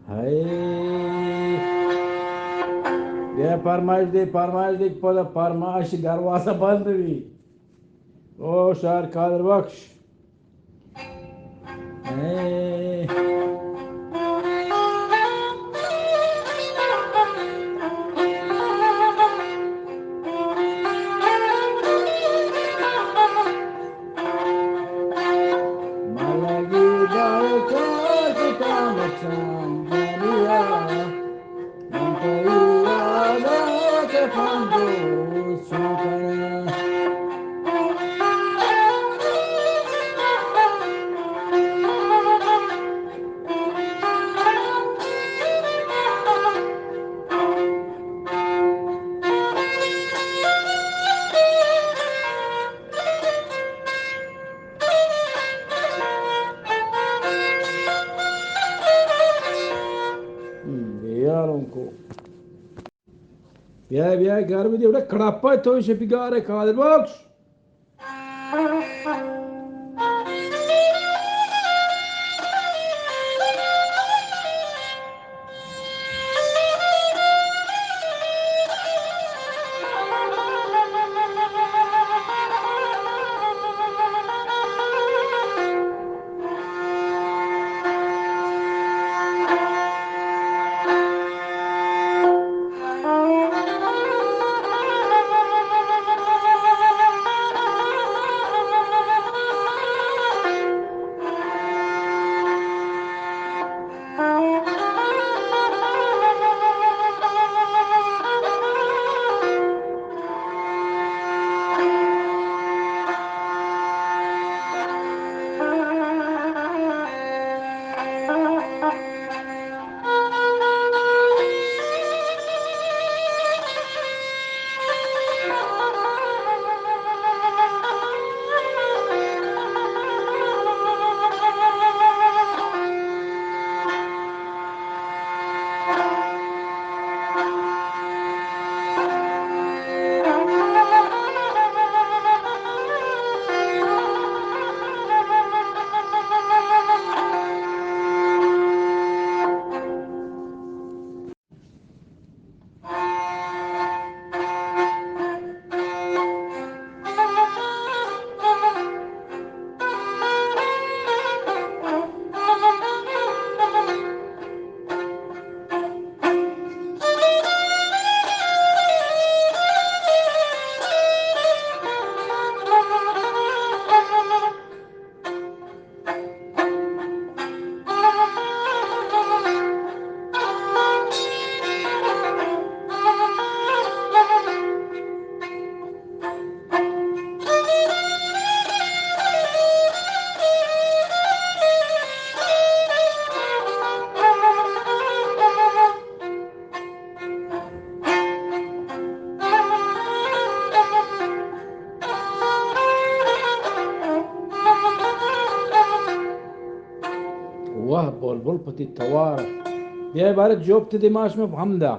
ہائے۔ بیا پرمائش دے، پرمائش دے، پدا پرمائش دروازہ بند بی۔ او شاعر قادر بخش۔ اے۔ ملگی دار کاش تام چاندنیا۔ من تئی یاد ءَ چہ پندو چون کناں۔ ہم، یاروں کو۔ بیا، بیا، گرم دی، وڑا کڑاپا تو شپی گارے قادر بخش۔ واہ بلبل پتی توار۔ بیا بارے جوب تے دماش میں ہم دا۔